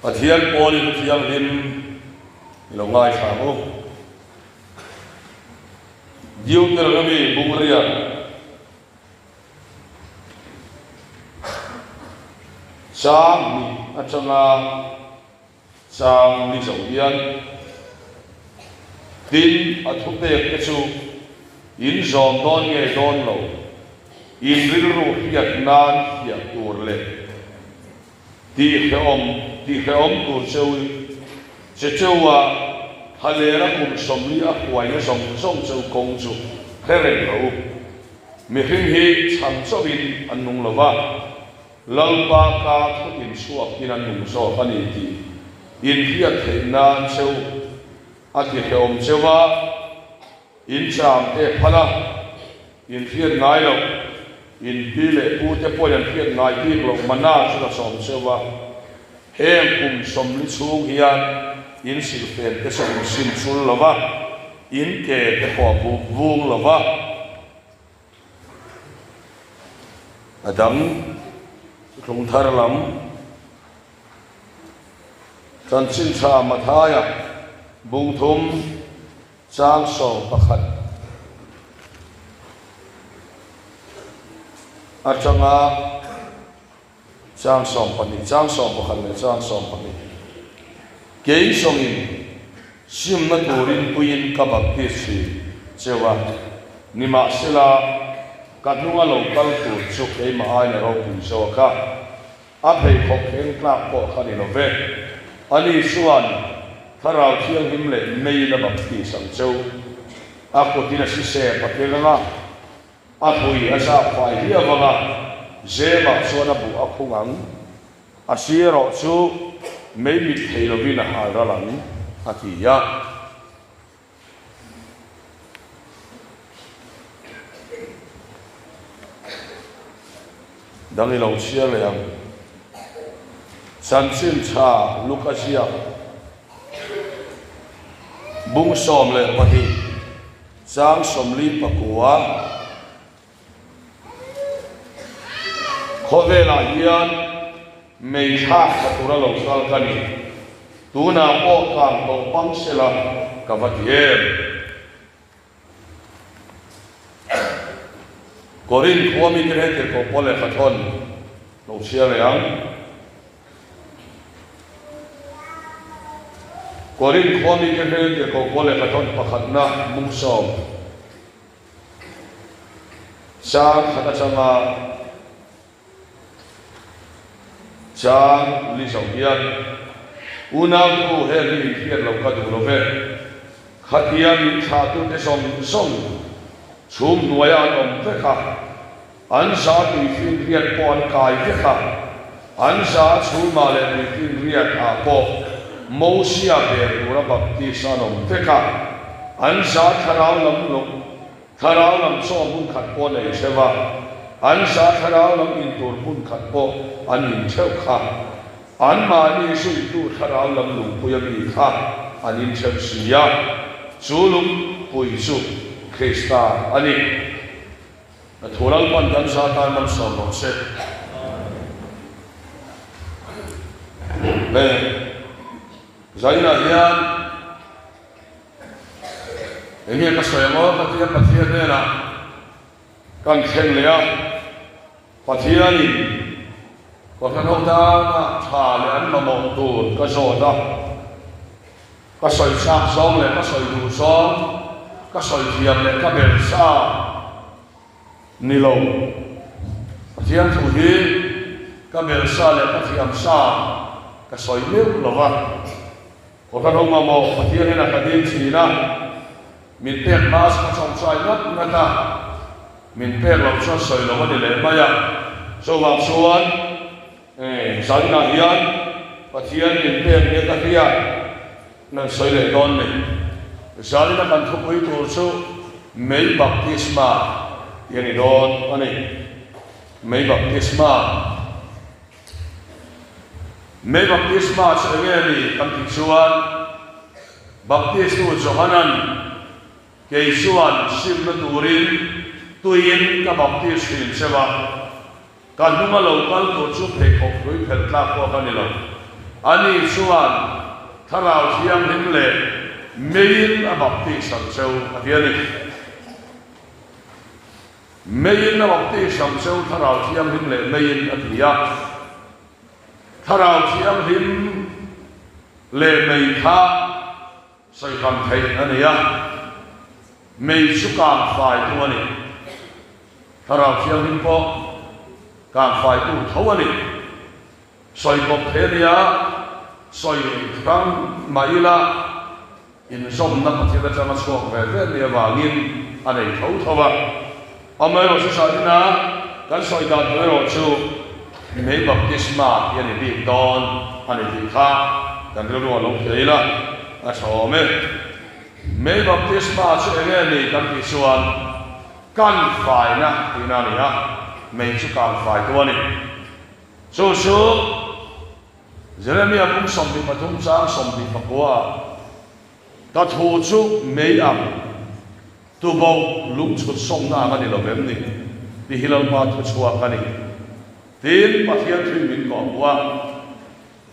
Pathian pawlin Thu Thianghlim i lo ngaithla ang u. Deuteronomy bungriat chang hnih atanga chang ni zo hian tin a thupek te chu in zawm dawn nge dawn lo, in rilru hriat nan fiah tur leh tihhrehawm tihhrehawm tur cheu che cheu a thalera kum 40 a huaina zawng zawng cheu kawng chu hre reng rawh u. Mihring hi chhang chauhin an nung lo va. Lalpa ka thu inchhuak in an nung zawk a ni tih inhriat theih nan cheu a ti hlawm cheu a, in cham te phal a, inhriat ngai loh, in pi leh pu te pawhin an hriat ngai bik loh mana chu ka sawm cheu a, heng kum 40 chhung hian in silhfen te chu in sim chul lo va, in ke te pawh a buk vung lo va. A dang tlung thar lam chanchin tha Mathaia bung thum chang 11 atanga chang 12 chang 11 leh chang 12 kei sawngin simna turin tuiin ka baptis thin cheu a, nimahsela ka hnunga lo kal tur chu keimah aina ropui zawk a, a pheikhawk thleng tlak pawh kha ni lo ve. Ani chuan Thlarau Thianghlim leh meiin a baptis ang cheu, a kutin a sisep a keng ang a, A hui a zak fai hiau ang a, Zemah chuan a buh a khung ang. A si erawh chu mei mit thei lovin a hal ral ang, a ti a. Dang i lo chhiar leh ang. Chanchin tha Luka ziak bung 12. Chang 49 khawvelah hian mei thlak tha tura lo kal ka ni. Tunah pawh kang tawh pang sela ka va ti em. Korinth khua mite he tirhkoh pawl lehkha thawn lo chhiar leh ang. Korinth khua mite hmel tirhkoh pawl lehkha thawn pakhatna mung 10 chang khat atanga chang li zo hian unautu heng hi inhriat lo ka duh lo ve. Khatia min thlahtute zawng zawng chhum hnuaia an awm vek a. An za tuifinriat pawh an kai vek a, an za chhuma leh tuifinriat ah pawh Mosia bel tura baptist an awm vek a, an za thlarau lam lo thlarau lam chaw hmun khat pawh nei theuh a, an za thlarau lam in tur hmun khat pawh an in theuh kha, anmahni zuitu thlarau lam lungpui a mi kha an in theuh si a, chu lungpui chu Krista a ni. A thu Lalpan kan za tan malsawm rawh se. Le zainah hian enge ka sawi ang aw ka tia Pathian hnenah kan thleng leh a, Pathianin Kohhran ho tana tha leh an mamawh tur ka zawt a, ka sawi chak zawng leh ka sawi duh zawng, ka sawi thiam leh ka bel sa ni lo. Pathian thu hi ka bel sa leh ka thiam sa ka sawi meuh lo va. Kohhran ho mamawh Pathian hian a ka dil thin a, min pek hma chu ka chawngchai ngat ngat a. Min pek loh chuan sawi lo a ni leh mai a, chuvang chuan zaninah hian Pathian min pek nia ka hriat nan sawi leh dawn ni. Zanina kan thupui tur chu Mei Baptisma tih a ni dawn a ni. Mei Baptisma. Mei Baptisma chu enge a ni kan tih chuan Baptistu Johanan Kei chuan simna turin tuiin ka baptis thin cheu a, ka hnunga lo kal tur chu pheikhawk hlui phelh tlak pawh ka ni lo. Ani chuan Thlarau Thianghlim leh meiin a baptis ang cheu a ti a ni. Meiin a baptis ang cheu Thlarau Thianghlim leh meiin a ti a. Thlarau Thianghlim leh mei kha sawi hran theih a ni a, mei chu kang faitu a ni. Thlarau Thianghlim pawh kang faitu tho a ni. Sawi kawp thei a nia, sawi hrang mah ila inzawmna Pathian atanga chhuak ve ve nia vangin a nei tho tho a. Amaherawhchu zahina kan sawi dan tur erawh chu mei baptisma tih a ni bik dawn a ni tih kha kan rilru a lo thei ila a tha awm e. Mei baptisma chu eng nge ni kan tih chuan kan faina tihna a ni a, mei chu kan faitu a ni. Chu chu Jeremia pum 23 chang 29 ah, Ka thu chu mei ang, tuboh lungchhut sawmna ang a ni lo vem ni? Ti hi Lalpa thu chhuak a ni. Tin, Pathian thuin min kawhhmuh a,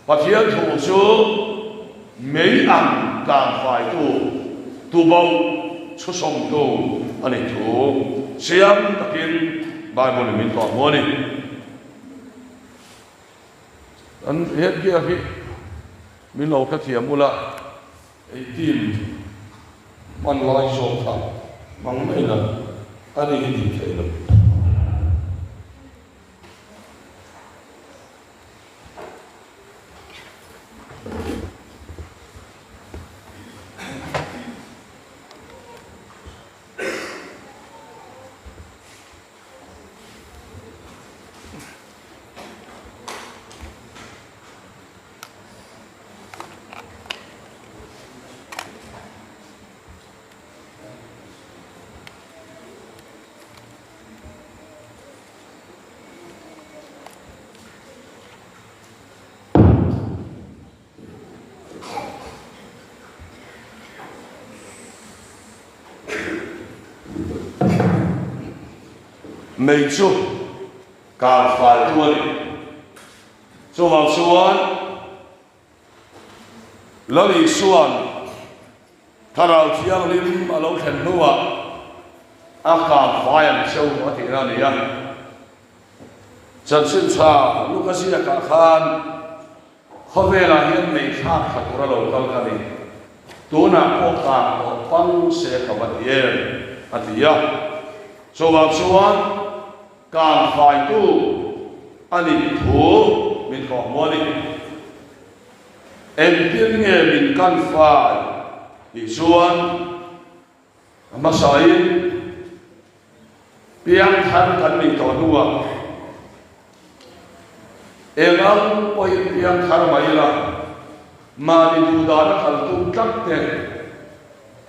Pathian thu chu mei ang kangfaitu, tuboh chhusawmtu a nih thu chiang takin Bible-in min kawhhmuh a ni. An headgear hi min lo hrethiam ula, ei team hman lai zawk kha hmang mai la, a ni hi tih theih loh. Mei chu kar fai tu a ni. Chuvang chuan Lal Isua'n Thlarau Thianghlim a lo thlen hnuah a kar fai ang cheu a tihna a ni a. Chanchin tha Luka ziakah khan Khawvelah hian mei thlak thla tura lo kal ka ni. Tunah pawh kang tawh pang se ka va ti em? a ti a. Chuvang chuan kang faitu a nih thu min hlawhhmuh a ni. Engtin nge min kan fai tih chuan a hmasain Piangthar kan nih tawh hnuah eng ang pawhin piangthar mai ila, mahni duhdana kal tum tlat te,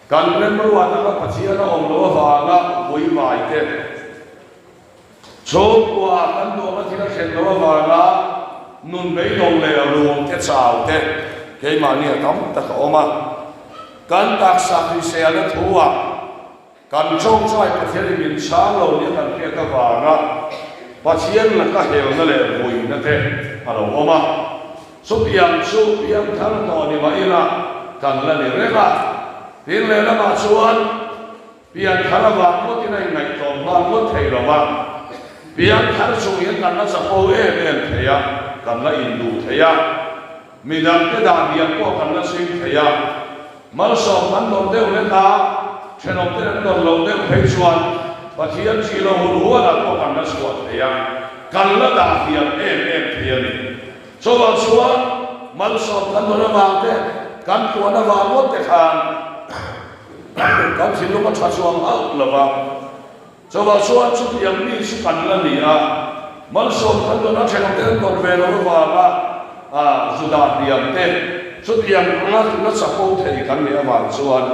kan remruat anga Pathian a awm loh avanga vui vai te, chhungkua kan duhna thil a thlen loh avanga nun beidawng leh ruang te chau te keimahni a tam tak a awm a, kan taksa hriselna thu-ah Kan tawngtai Pathianin min chhang lo nia kan hriat avanga Pathian laka helna leh vuina te a lo awm a. Chutiang chu piangthar tawh ni mah ila kan la ni reng a. Tin lehlamah chuan piangthar avang ngawtin a inngaihtlawm nghal ngawt thei lo va. Piangthar chung hian kan la chapo em em thei a, kan la induh thei a. Midangte dah diam pawh kan la chhing thei a, malsawm kan dawn deuh hlek a, thenawmte an dawn loh deuh phei chuan Pathian chi lo hun huanah pawh kan la chhuah thei a, kan la dah diam em em thei a ni. Chuvang chuan malsawm kan dawn avang te, kan tluan avang ngawt te khan kan thinlung a tha chuang hauh lo va. Chuvang chuan chutiang mi chu kan la ni a, malsawm kan dawn a, thenawmte an dawn ve lo avanga Juda hniamte chutiang anga la chapo thei kan nih avang chuan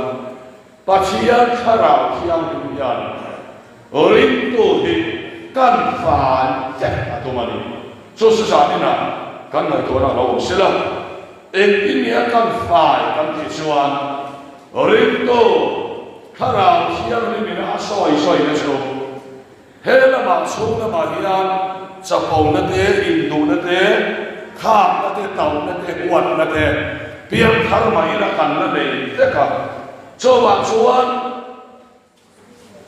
Pathian Thlarau Thianghlim hian ringtu hi kan fai vek a tum a ni. Chu chu zaninah kan ngaihtuahna a lo awm sila, engtin nge a kan fai kan tih chuan ringtu Thlarau Thianghlim in a sawi sawina chu he lamah chhung lamah hian chapona te, induhna te, Khakna te, tauhna te, huatna te piangthar mah ila kan la nei vek a. Chuvang chuan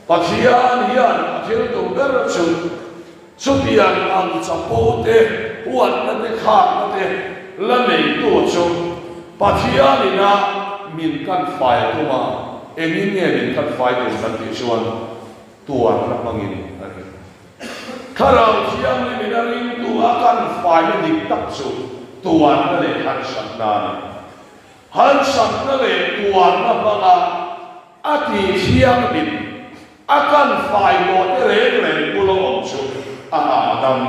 Pathian hian a thil tum ber chu chutiang ang chapo te, huatna te, khakna te la neitu chu Pathian ina min kan fai a tum a, engin nge min kan fai tum kan tih chuan tuarna hmangin a ni. Thlarau Thianghlimin a ringtu a kan faina dik tak chu tuarna leh harsatna a ni. Harsatna leh tuarna hmanga a ti thianghlim, a kan fai tawh te reng reng bula awm chu a hahdam.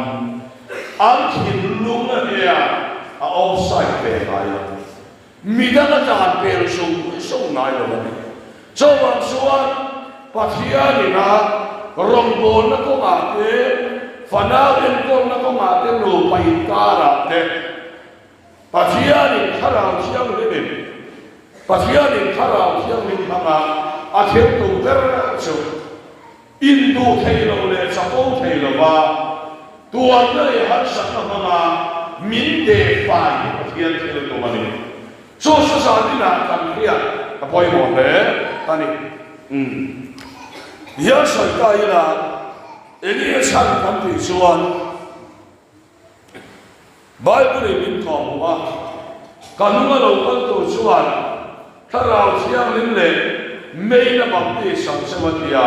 An thinlung a hnia a offside ve ngai lo. Midang a tan pel zung zung ngai lo a ni. Chuvang chuan Pathianin a rawngbawlna kawngah te, fanau enkawlna kawngah te, nupa inkarah te, Pathianin Thlarau Thianghlimin, Pathianin Thlarau Thianghlim hmanga a thil tum ber chu induh thei lo leh chapo thei lova tuarna leh harsatna hmanga min deh fai hi Pathian thil tum a ni. Chu chu zan inah kan hriat a pawimawh hle a ni. Umm. Hian sawi ta ila, enge chhan kan tih chuan Bible-in min kawhhmuh a, ka hnunga lo kal tur chuan Thlarau Thianghlim leh Meina baptis ang cheu a ti a.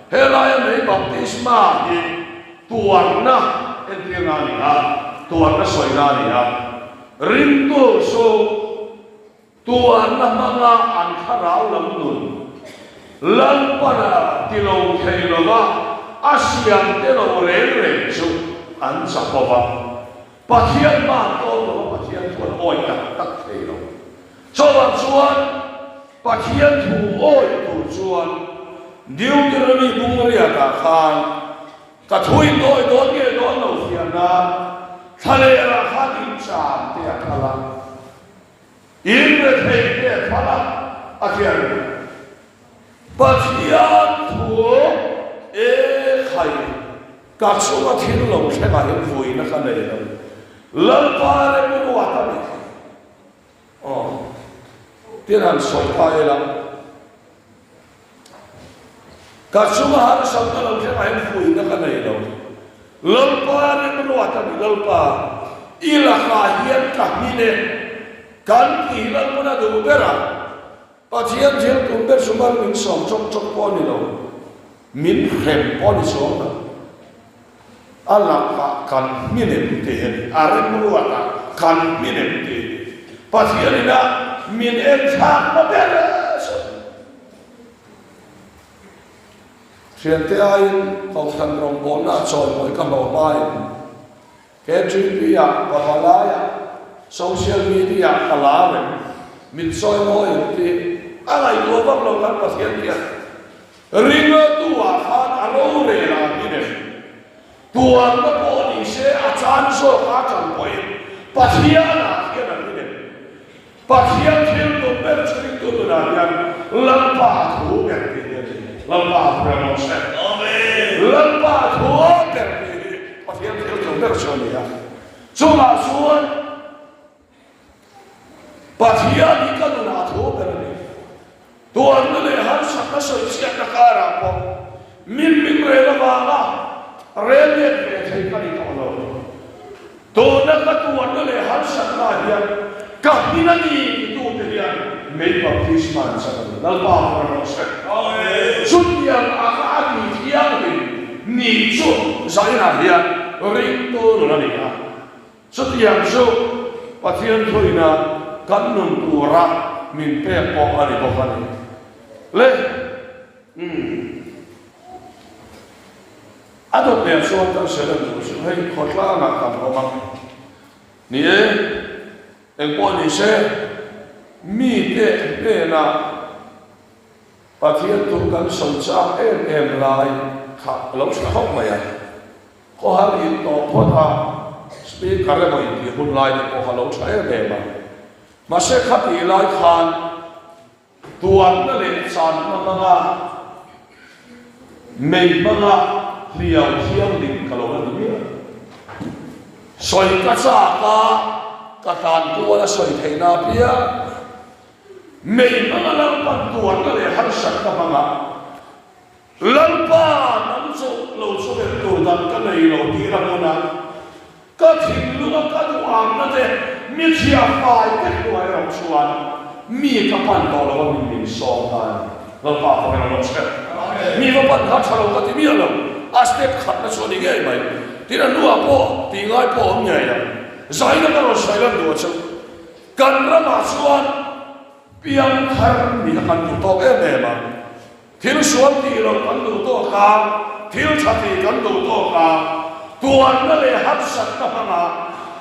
Helaia mei baptisma hi tuarna entirna a ni a, tuarna sawina a ni a. Ringtu chu tuarna hmanga an thlarau lam nun Lalpana ti lo thei lova a siam te lo reng reng chu an chak ho va. Pathian hman dawn lova Pathian thu an awi tak tak thei lo. Chuvang chuan Pathian thu awi tur chuan Deuteronomy bung riatah khan Ka thu in dawi dawn nge dawn lo fiah nan thlalerah khan in cham te a phal a, in rethei te a phal a, a ti a ni. Pathian thu e khai ka chunga thil lo thlengah hian vuina ka nei lo. Lalpa remruat a ni. Aw, tin han sawi ta ila. Ka chunga harsatna lo thlengah hian fuihna ka nei lo. Lalpa remruat a ni, Lalpa, i lakah hian ka hmin e. Kan tih Lalpan a duh ber a, Pathian thil tum ber chu mal min sawm chawk chawk pawh a ni lo, min hrem pawh a ni chuang lo. A lakah kan hmin em tih hi a ni, a remruatah kan hmin em tih hi. Pathian ina min enthlakna ber chu. Thiante aiin Kohhran rawngbawlna a chawimawi ka hlawh hmain KTP-ah, Pavalai-ah, Social Media-ah ka la reng. Min chawimawi in ti a ngaihtuah vak lo kan Pathian hian ringtu-ah khan a rorel ah hi nem. Tuarna pawh ni se a chan zawk a ṭan pawhin Pathian-ah hian a hlim em? Pathian thil tum ber chu ringtu nunah hian Lalpa thu ber tih hi a ni. Lalpa thu ber rawh se. Lalpa thu ber tih hi Pathian thil tum ber chu a ni a. Chungah chuan Pathian hi ka nunah thu ber a ni. Tuarna leh harsatna sawichhiatna karah pawh min min rel avanga rel let ve thei ka ni tawh lo. Tuna ka tuarna leh harsatna hian ka hmin a ni titute hian mei baptisma an chang a ni. Lalpa vawra rawh se. Chutiang anga a ti thianghlim ni chu zainah hian ringtu nun a ni a. Chutiang chu Pathian thuina kan nun tura min pek pawh a ni bawk a ni. Le, umm. A dawt nen chuan kan sawi lan tur chu hei khawtlangah kan awm a. Ni e, engpawh ni se, mite hnenah Pathian thu kan sawi chak em em lai kha a lo tha khawp mai a. Khawhar in tawh phawt a, speaker emaw intih hun lai te pawh kha lo tha em em a. Mahse khatih lai khan tuarna leh channa hmanga mei hmanga hliau thianghlim ka lo la ni miah. Sawi ka chak a, ka tan kual a sawi theihna apiang. Mei hmanga Lalpan tuarna leh harsatna hmanga Lalpa nang chu lo chu belh tur dan ka nei lo tih la hmun a, ka thinlunga ka duhamna te mi thiahfai te hnuai erawh chuan mi ka pan tawh lo a min min sawm ta a ni. Lalpa ka ber rawh che. Mi va pan kha tha lo ka ti miah lo, a step khatna chu a ni ngei mai. Tin a hnuah pawh tih ngai pawh a awm ngei ang. Zaina ka rawn sawi lan duh a chu. Kan ramah chuan piang thar nih a kan duh tawk em em a, thil sual tih loh kan duh tawk a, thil tha tih kan duh tawk a, tuanna leh harsatna hmanga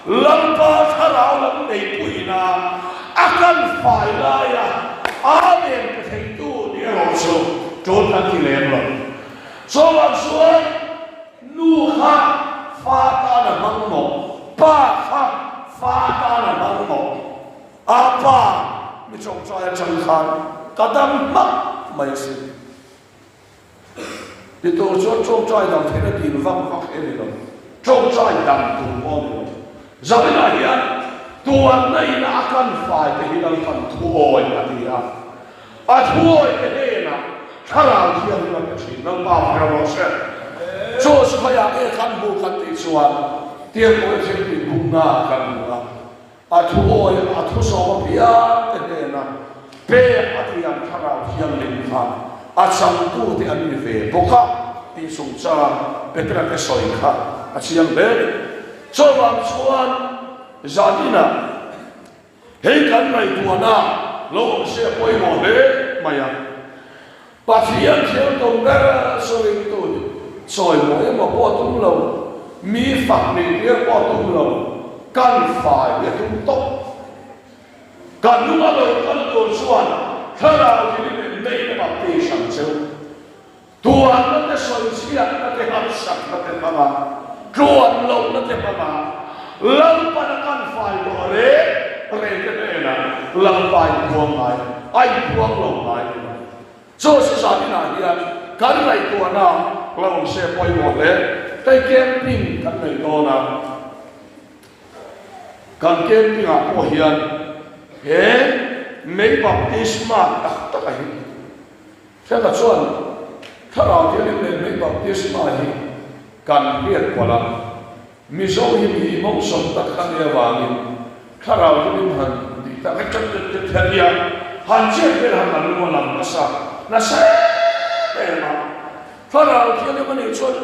Lalpa thlarau lam neipuina a kan fai laia Amen pe theitu nih erawh chu tul kan ti lem lo. Chuvang chuan Nu kha fa tan a hmang mawh, pa kha fa tan a hmang mawh. A pa mi tawngtai atang khan ka dam hmak mai a sin. Ti tur chuan tawngtai dam theihna dil vak vak hi a ni lo, tawngtai dam tur pawh a ni lo. Zaninah hian tuanna ina a kan fai te hi Lalpan thuawi a ti a. A thuawi te hnenah Thlarau Thianghlim a pe thin. Lalpa hmel rawh se. Chaw sipai-ah nge kan hmuh kan tih chuan Tirhkoh thil tih bumna kan hmu a. A thuawi a thusawm apiang te hnena pek a tiang Thlarau Thianghlim kha a changtute an ni ve bawk a tih chungchang Petera te sawi kha a chiang hle a ni. Chuvang chuan zaninah Hei kan ngaihtuahna lo awm se a pawimawh hle mai a. Pathian thil tum ber chu ringtu nih chawimawi emaw pawh a tum lo, mi fak nih tir pawh a tum lo, kan fai hi a tum tawp. Kan lung a lo kal tur chuan thlarau thilin leh mei lamah baptism cheu. Tuanna te sawichhiatna te harsatna te hmanga, tluan lohna te hmanga Lalpan a kan fai tawh reng reng te hnenah Lalpa in puang ngai, a in puang lo ngai ni lo. Chaw si zan inah hian kan ngaihtuahna la awm se pawimawh hle. Hei camping kan nei dawn a, kan camping ah pawh hian he mei baptisma tak tak a hi Thlenga chuan Thlarau Thianghlim leh Mei Baptisma hi kan hriat palh a, Mizo hi mi emotion tak a nih avangin Thlarau Thianghlim han tih tak hi ṭep ṭep ṭep hian nia han chiat vel han an lu a lang nasa nasa em em a. Thlarau Thianghlim a nih chuan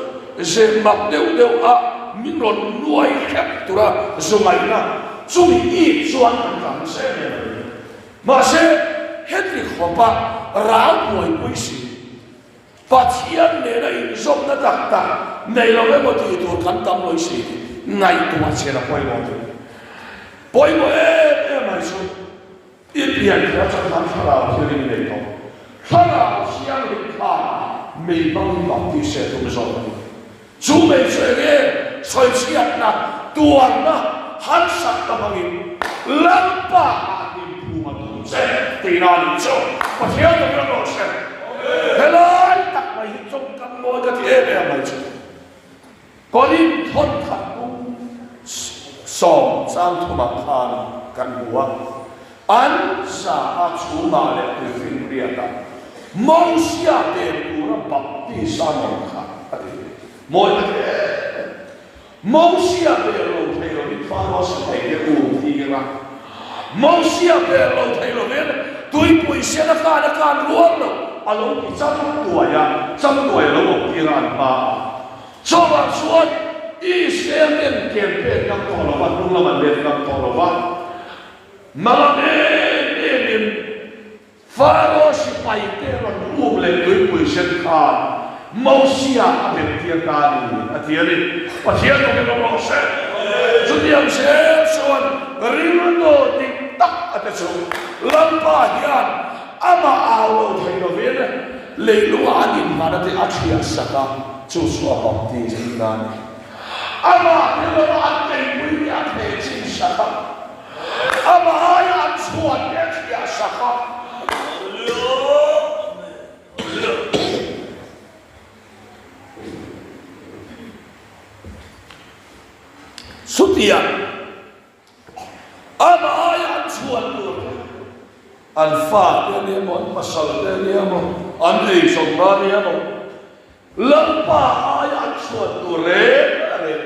ze mak deuh deuh a min rawn nuai hrep tura zungaihna chumi ip chuan kan tla nasa em em a ni. Mahse, heti khawpa ral buaipui si, Pathian nena inzawmna tak tak nei lo emaw tih tur kan tam lawih si tih ngaihtuah chhiar a pawimawh tih. Pawimawh em em mai chu i pian kher atang khan thlarau thianghlim i nei tawh. Thlarau thianghlim khan mei hmangin baptise tum zawk a ni. Chu mei chu eng nge sawichhiatna, tuarna, harsatna hmangin Lalpa ah hlim phum a tum che tihna a nih chu. Pathian tak in a rawh se. Helai tak mai hi tawngkam mawi ka ti em em mai chu. Korinth thawn khat bung sawm chang thumah khan kan hmu a, an za a chhungah leh tuifinriatah Mosia pek tura baptist a nawm kha a ti. Mawi ka ti em em. Mosia pek lo thei lovin Faro sipai te um tir a. Mosia pek lo thei lovin tuipui sen a kan a kan rual lo a lo ti cham tuai a, cham tuai a lo awm tir a an hma a. Chuvang chuan Israel ten campaign ngam tawh lova, hnung lam an let ngam tawh lova, Mangam em em in Faro sipai te rawn um leh tuipui sen khan Mosia a bet tir ta a ni, a ti a ni. Pathian awm in awm rawh se. Chutiang zel chuan rilru dik tak a te chu Lalpa hian amah au lo thei lovin leilunga an inhmana te a thiah sak a, chu chu a baptism na a ni. Amah tel lova an neipui te a theh chin sak a. Amah aia an chhuan te a thiah sak a. Chuti. Chutiang amah aia an chhuan tur te, an fate a ni emaw, an pasal te a ni emaw, an eizawnna a ni emaw, Lalpa aia an chhuan tur reng reng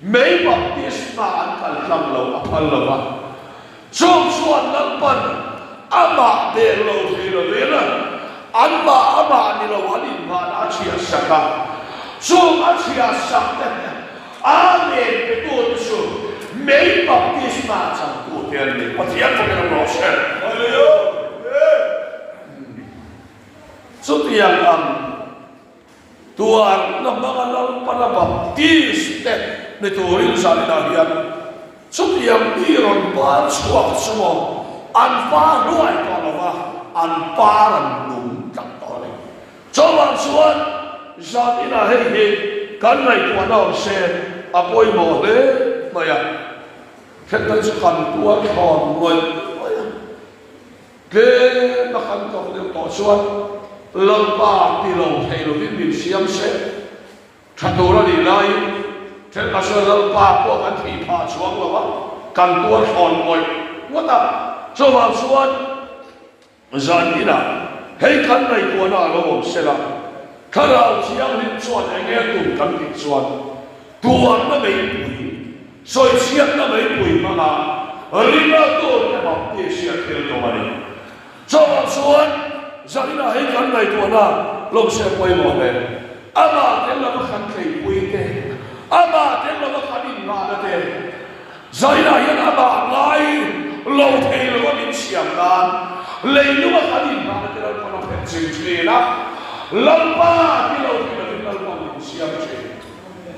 Mei baptisma an kal tlang lo a phal lo va, chung chuan Lalpan amah bel lo thei lovin anmah amah ni lo an inhmahna a chhiah sak a, chung a chhiah sak te Amen petute chu mei baptisma changtute an ni. Pathian bawkin a rawh se. Chutiang ang. Tuarna hmanga Lalpana Baptist te ni turin zaninah hian chutiang mi rawn par chhuak chu maw an par hluai tawh lo va, an par an nung tlat tawh a ni. Chuvang chuan zaninah hei hi kan ngaihtuahna awm se a pawimawh hle mai a, thenkhat chu kan tuar thlawn ngawih ngawih a. Tlem a kan tawk deuh tawh chuan Lalpa ti lo thei lovin min siam se tha tur a nih laiin thenkhat chuan Lalpa pawh kan thih phah chuang lo a, kan tuar thlawn ngawih ngawt a. Chuvang chuan zan inah hei kan ngaihtuahna a lo awm sela, Thlarau Thianghlim chuan eng nge tum kan tih chuan Tuarna meipui, sawichhiatna meipui hmanga ringaltu te baptisia thil tum a ni. Chuvang chuan zaninah hei kan ngaihtuahna lawmse pawimawh hle. Amah tel lova kan tleipui te, amah tel lova kan innghahna te, zaninah hian amah ngai lo thei lova min siam nan leilunga kan innghahna te Lalpan a phet chim thin a, Lalpa ti lo thei lovin Lalpan min siam thin.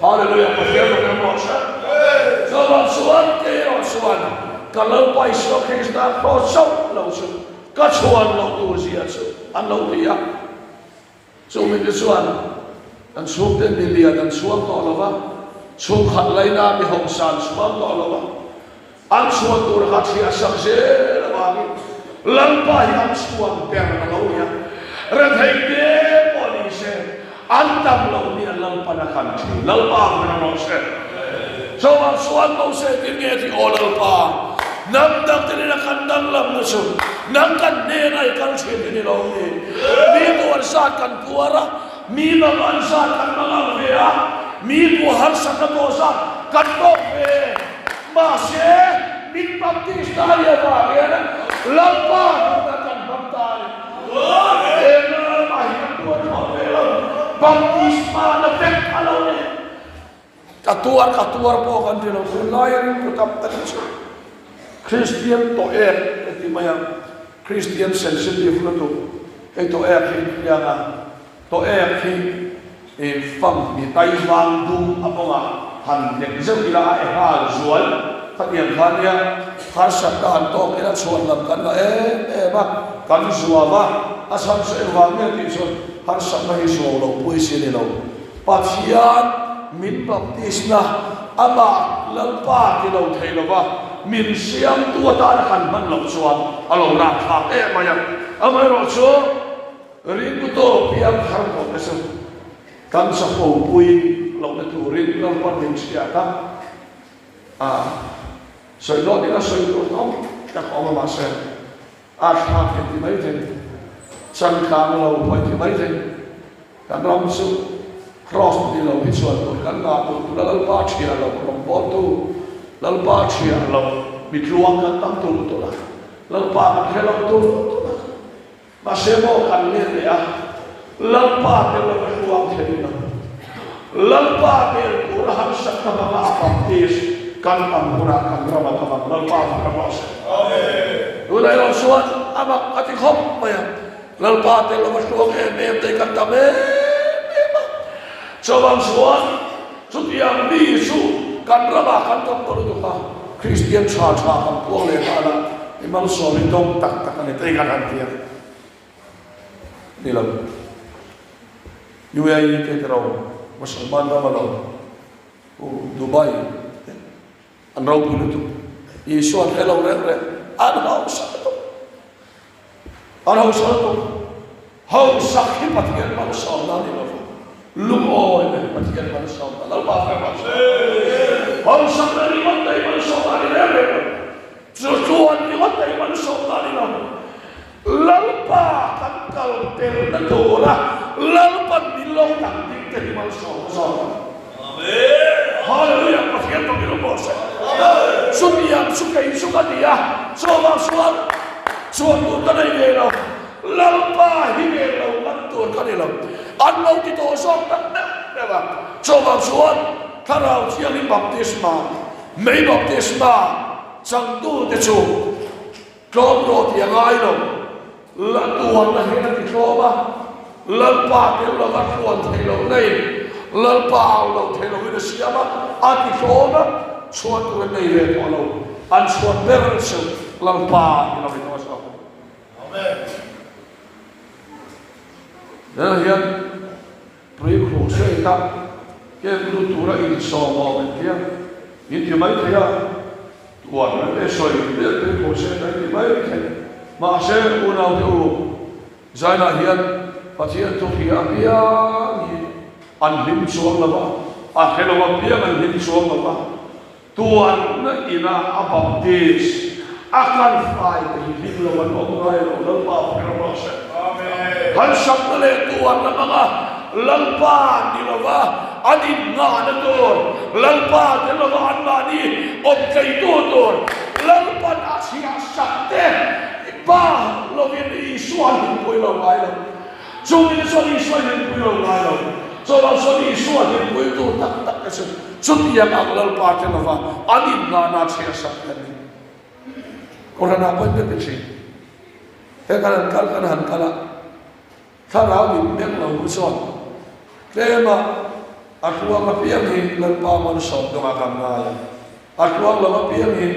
Hallelujah Pathian rawng em rawh se. Chuvang chuan kei erawh chuan ka Lalpa Isua Krista kraws chauh lo chu ka chhuan loh tur zia chu an lo ti a. Chu mite chuan an chhungte milian an chhuang tawh lo va, chhungkhat laina mi hausa an chhuang tawh lo va, an chhuan tur kha thliah sak zel avangin Lalpa hi an chhuan ber a lo ni a, rethei te pawh ni se an tam loh ni a Lalpan a kan thin. Lalpa vun a rawh se. Chuvang chuan Mose tin nge ti aw Lalpa, hnam dang te nena kan danglamna chu nang kan hnena i kal thin hi ni lo ni. Mi tuar zat kan tuar a, mi mang an zat kan mang ang ve a, mi tu harsatna tawh zat kan tawk ve. Mahse, min baptist ta nia vang hian Lalpa hmunah kan hmang ta a ni. Eng lamah hi kan tuar thlawh ve lo, baptisma na vek a lo ni. Ka tuar ka tuar pawh kan ti lo, tunlaia ringtu tam tak hi chu Kristian tawh ek ka ti mai a, Kristian sensitive lutuk hei tawh ek hi hriang a. Tawh ek hi i fam i tai vang dum a kawng ah han hnek zeuh ila a e nghal zual khatiang kha nia harsat ta han tawk ila chhuan lam kan la em em a kan zuam a a chhan chu engvang nge tih chuan harsatna hi zuau lo pui si a ni lo Pathian min baptist na amah Lalpa ti lo thei lova min siamtu atana kan hman loh chuan a lo rapthlak em mai a amaherawhchu Ringtu tawk hi an thar tawh te chu kan chapo pui lohna turin Lalpan min hriat a, a sawi dawt ila sawi tur tam tak a awm a mahse a thlak thei ti mai thei, changkang lo pawh ti mai thei, kan ram chu Kraws ni lo hi chuan tur kan ngah tur tura Lalpa thiah loh rawngbawltu, Lalpa thiah loh mitluang kan tam tur tura Lalpa kan hre lo tur tura. Mahse maw kan let leh a, Lalpa tel lova hruang thei lo. Lalpa tel tur a harsatna hmanga a baptist kan tam hunah kan ram a tam ang. Lalpa chu ka rawh se. Tunah erawh chuan a mak a ti khawp mai a, Lalpa tel lova hruang em em te hi kan tam em em a. Chuvang chuan chutiang mi chu kan ramah kan tam tawh lutuk a, Kristian tha tha kan puang leh nghal a, I malsawm hi dawng tak tak a ni tei kan han ti a ni lo. UAE te ro Musalman ram a lo u Dubai te an ropui lutuk. Isua an hre lo reng reng an hausa lutuk. An hausa lutuk. Hausak hi Pathian malsawmna a ni lo va, lungawi na hi Pathian malsawmna Lalpa hre rawh se. Hausakna ringawt te hi malsawmna a ni reng reng lo. Chu chuan ringawt te hi malsawmna a ni lo. Lalpa kan kal telna tura Lalpan min lo dang ding te hi malsawmna zawk a ni. Hallelujah! Pathian tawng in awm rawh se. Chutiang chu kei chu ka ni a, chuvang chuan chuan tur ka nei ve lo. Lalpa hi ve lo ngam tur ka ni lo. An lo ti tawh zawk tak meuh meuh a. Chuvang chuan Thlarau Thianghlim baptisma, mei baptisma changtute chu tlawm rawh tih a ngai lo. La tuarna hian a ti tlawm a, Lalpa tel lova tluan theih loh naiin Lalpa au loh theih lohin a siam a, a ti tlawm a, chhuan tur an nei ve tawh lo. An chhuan ber chu Lalpa i lo ni tawh zawk a ni. Tunah hian Pre-Crusade-a camp lut tura insawm a awm engtia in ti mai thei a, tuan an e sawi vel Pre-Crusade a in ti mai thei. Mahse, unaute u, Zainah hian Pathian thu hria apiang hi an hlim chuang lo va, a hre lo apiang an hlim chuang lo va. Tuanna ina a baptis a kan fai te hi hlim lo an awm ngai lo, Lalpa hre rawh se. Harsatna leh tuanna hmanga Lalpa ni lova an innghahna tur, Lalpa tel lova anmahni awm tleitu tur, Lalpan a chhiahsak te pa lovin Isua hlimpui lo ngai lo. Chungin chuan Isua hlimpui lo ngai lo. Chawlhah chuan Isua hlimpui tur tak tak te chu chutiang ang Lalpa te lova an innghahna chhiahsak te an ni. Kohhranah pawhin ka ti thin. He kan han kal kan han kal a, thlarau min meng lo hu chuan tlema a tluang apiang hi Lalpa malsawm dawngah kan ngai a. A tluang lo apiang hi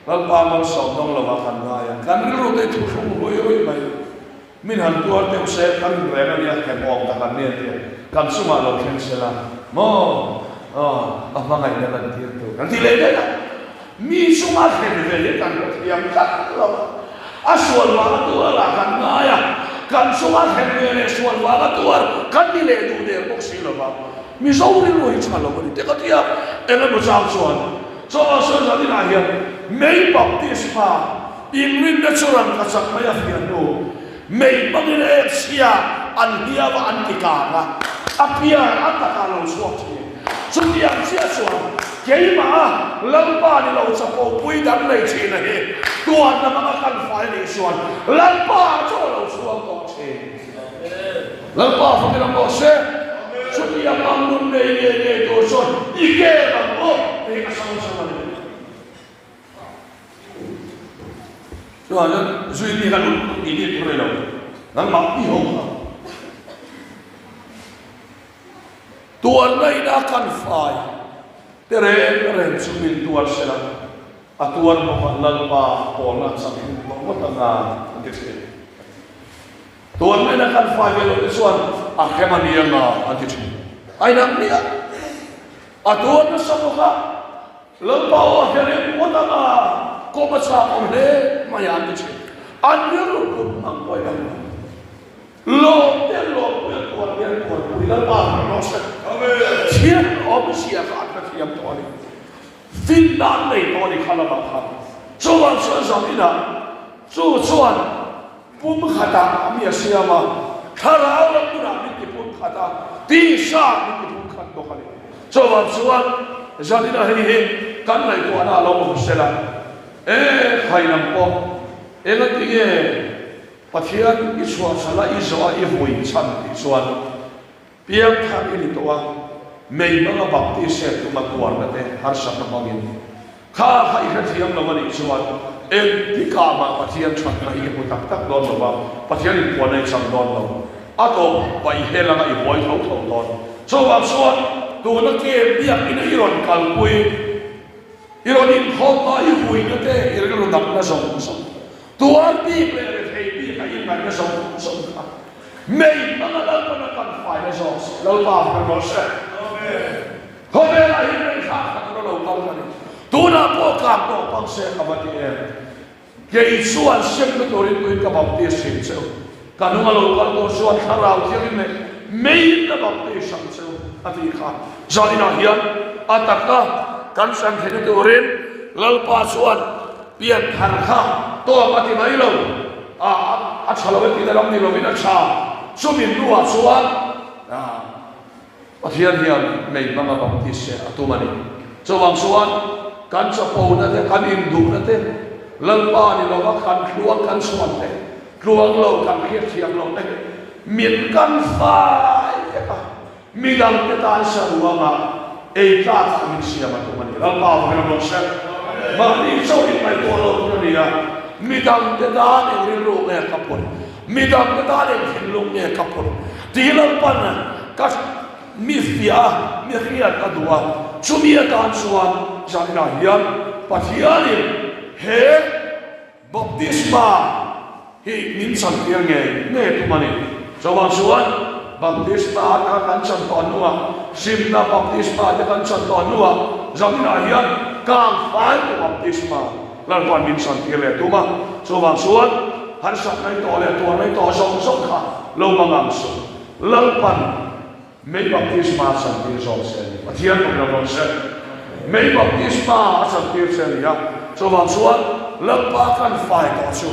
Lalpa malsawm dawng lovah kan ngai a. Kan rilru te hi thuhrung ruih ruih mai. Min han tuar deuh se kan in reng a nia hem awm tak an ni a tia kan chungah lo thleng se la maw aw a hmangaihna lan tir tur kan ti leh daih a, mi chunga thlen ve hi kan hmu thiam tlat lo a, a sual vanga tuar lah kan ngai a, kan chunga thlen ve leh sual vanga tuar kan ni leh duh der bawk si lo va, Mizo rilru hi tha lo a ni te ka ti a, eng emaw chang chuan chawlhah sawi zan inah hian mei baptisma Inrinna chu rangka chak mai a fiah hnu, mei hmangin ek chhia an hliam a an ti kang a, a piar a takah lo chhuak thin. Chutiang chiah chuan keimah a Lalpa ni lo chapo pui dang nei thin a hi tuarna hmanga kan fai nih chuan Lalpa chu a lo chhuak tawh thin. Lalpa fakin a mawh se, chutiang ang nun nei ngei ngei tur chuan i kem ang aw tih a sawi chauh a ni. Chuan zui mi kha lut tih bik tur a ni lo, nangmah mi ho kha tuarna ina kan fai te reng reng chu min tuar sela, a tuar bawk a Lalpa pawlna chang hlim tawh ngawt anga an ti thin. Tuarna ina kan fai ve loh te chuan a hrem a ni anga an ti thin. A inang miah a tuar nasa bawk a. Lalpa aw a hria reng ngawt ang a, kawm a chak awm hle mai a an ti thin. An rilru put hmang pawh i ang lo. Lawm te lawm pui a tuar hian tuar pui Lalpa hre rawh se. Thian awmzia kha an hrethiam tawh a ni. Finna an nei tawh a ni kha lamah khan. Chuvang chuan zam inah chu chuan pum khatah a mi a siam a, thlarau lam hunah min ti pum khat a, tisa min ti pum khat bawk a ni. Chuvang chuan zanina hei hi kan ngaihtuahna a lo awm sela, e khai lam pawh engati nge Pathian i chhuahchhala i zawh a i vui chhan tih chuan Piangthar i ni tawh a, mei hmanga baptise tuma tuarna te harsatna hmangin kha kha i hrethiam lo a nih chuan engtikah mah Pathian thatna hi i hmu tak tak dawn lo va, Pathian inpuanna i chang dawn lo. A tawp pa i hel anga i buai tho tho dawn. Chuvang chuan tuna ke biakina i rawn kalpui, i rawn inkhawm a, i huina te, i rilru damna zawng zawng, tuar bik leh rethei bik a ingaihna zawng zawng kha Mei hmanga Lalpan a kan faina zawk se, Lalpa hre rawh se. Khawvelah hi mei thlak khat rawh lo kal ka ni. Tunah pawh kang tawh pang se ka va ti em. Kei chuan semna turin tuin ka baptis thin che u. Ka hnunga lo kal tur chuan Thlarau Thianghlim leh meiin ka baptis ang che u a tih kha. Zaninah hian a taka. kan hran theihna turin Lalpa chuan pian thar kha tawk a ti mai lo. A a tha lo e tihna lam ni lovin a tha. Chumi hnuah chuan Pathian hian mei hmanga baptist a tum a ni. Chuvang chuan kan chapona te, kan induhna te, Lalpa ni lova kan tluang kan chhuan te, tluang lo kan hriatthiam lo te, min kan fai vek a, midangte tan saruanga ei tlak min siam a tum a ni. Lalpa vawin a rawn hre. Mahni chauh in ngaihtuah lo tur a ni a, midangte tan eng rilru nge ka put? Midangte tan eng thinlung nge ka put? Tih Lalpan ka mi fiah a, mi hriat a duh a. Chumi atan chuan zaninah hian Pathianin he baptisma hi min chantir ngei ngei tum a ni. Chuvang chuan baptisma atanga kan chan tawh hnuah, hrimna baptisma te kan chan tawh hnuah zaninah hian kang faitu baptisma Lalpan min chantir leh tum a. Chuvang chuan harsat mai tawh leh tuar mai tawh zawng zawng kha lo mangang suh. Lalpan mei baptisma a chantir zawk che a ni. Pathian pawhin a rawn hre. Mei baptisma a chantir che a ni a. Chuvang chuan Lalpa kan fai tawh chu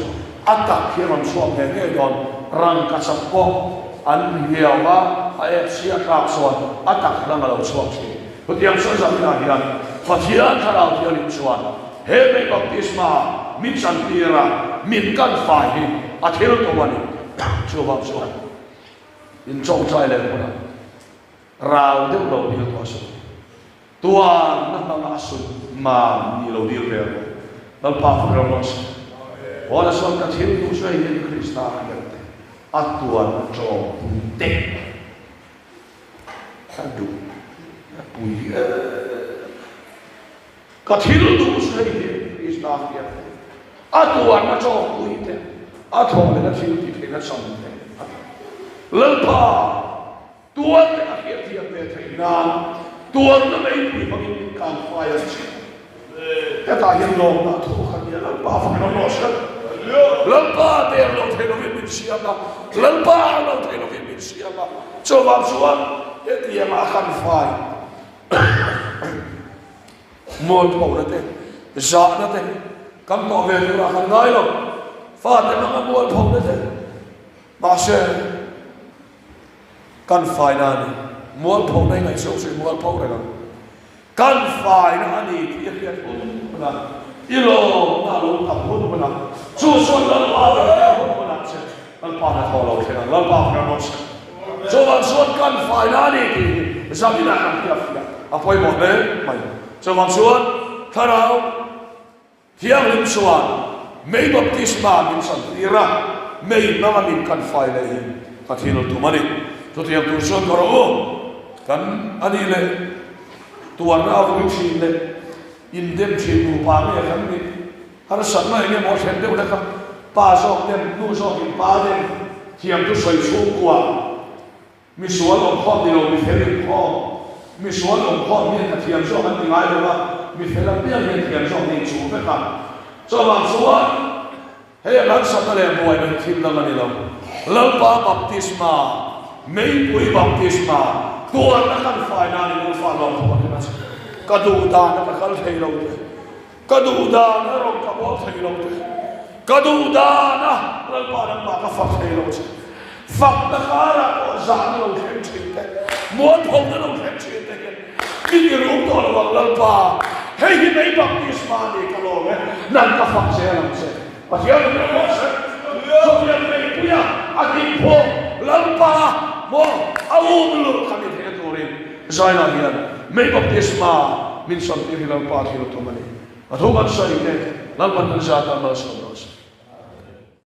a tak hi a rawn chhuak ngei ngei dawn. Rangkachak pawh an hiau a, a ep chhia tlak chuan a tak hlang a lo chhuak thin. Chutiang chuan Zamina hian Pathian Thlarau Thianghlim chuan he mei baptisma min chantir a, min kan fai hi a thil to a ni. Chuvang chuan in chawngchai leh hmunah rau deuh lo dil tawh a sawi. Tuanna hmanga a sut mam ni lo dil ve rawh. Lalpa fak ram rawh se. Paula chuan ka thil duh chu hei hian Krista a hian te a tuanna tawng pui teh ka duh a pui em. Ka thil duh chu hei hian Krista a hian te a tuanna tawng pui teh a thawh leh a thil ti theihna chang teh a ti. Lalpa! Tuan te ka hriatthiam ve theih nan tuanna meipui hmangin min kan fai a che. Hetah hian lawmna thu kha nia Lalpa fakin awm rawh se. Lalpa der lo thei lovin min siam a, Lalpa lo thei lovin min siam a. Chuvang chuan hetianga a kan fai mualphona te, zahna te kan tawh ve turah kan ngai lo. Fate hmanga mualphona te, mahse, Kan faina a ni. Mualpho na i ngaihsawh chu i mualpho reng ang. Kan faina a ni tih i hriat hun hun a, i lawmna a lo tam hun hun a, chu chuan Lalpa ber hriat hun hun ah che Lalpa hnathawh lo thleng ang. Lalpa hmel rawh se. Chuvang chuan kan faina a ni tih hi zaninah kan hriat fiah a pawimawh hle mai. Chuvang chuan Thlarau. Thianghlim chuan mei baptisma min chantir a, mei hmanga min kan fai leh hi ka thil tum a ni. Chutiang tur chuan ka rawh u, kan a nih leh tuarna a vui thin leh indem thin nupa nge kan nih? Harsatna eng emaw a thlen deuh hlek a, pa zawk dem, nu zawkin pa dem, thiam thusawi chhungkua, Mi sual awm khawm ni lo, mi fel in khawm. Mi sual awm khawm hian ka thiam zawk an ti ngai lo a, mi fel apiang hian thiam zawk nih chu vek a. Chuvang chuan hei a harsatna leh buaina hi thil dang a ni lo. Lalpa baptisma, meipui baptisma, tuarna kan fai nan in Lalpa lawm thawk a hrim a che. Ka duh dan a ka kal thei lo te. Ka duh dan a rawn ka bawl thei lo che. Ka duh dan a Lalpa nangmah ka fak thei lo che. Fakna karah pawh zahna lo thleng thin te, mualphona lo thleng thin te hian min i rum tawh lo ang Lalpa. Hei hi mei baptisma a ni ka lawm e, nang ka fak zel ang che. Pathian lo ber rawh se. Chutiang meipuia a hlimphawm Lalpa maw a um lurh kha ni theih turin Zainah hian mei baptisma min sawmtir hi Lalpa thil tum a ni. A thu kan sawi te Lalpan kan zat a malsawm rawh se.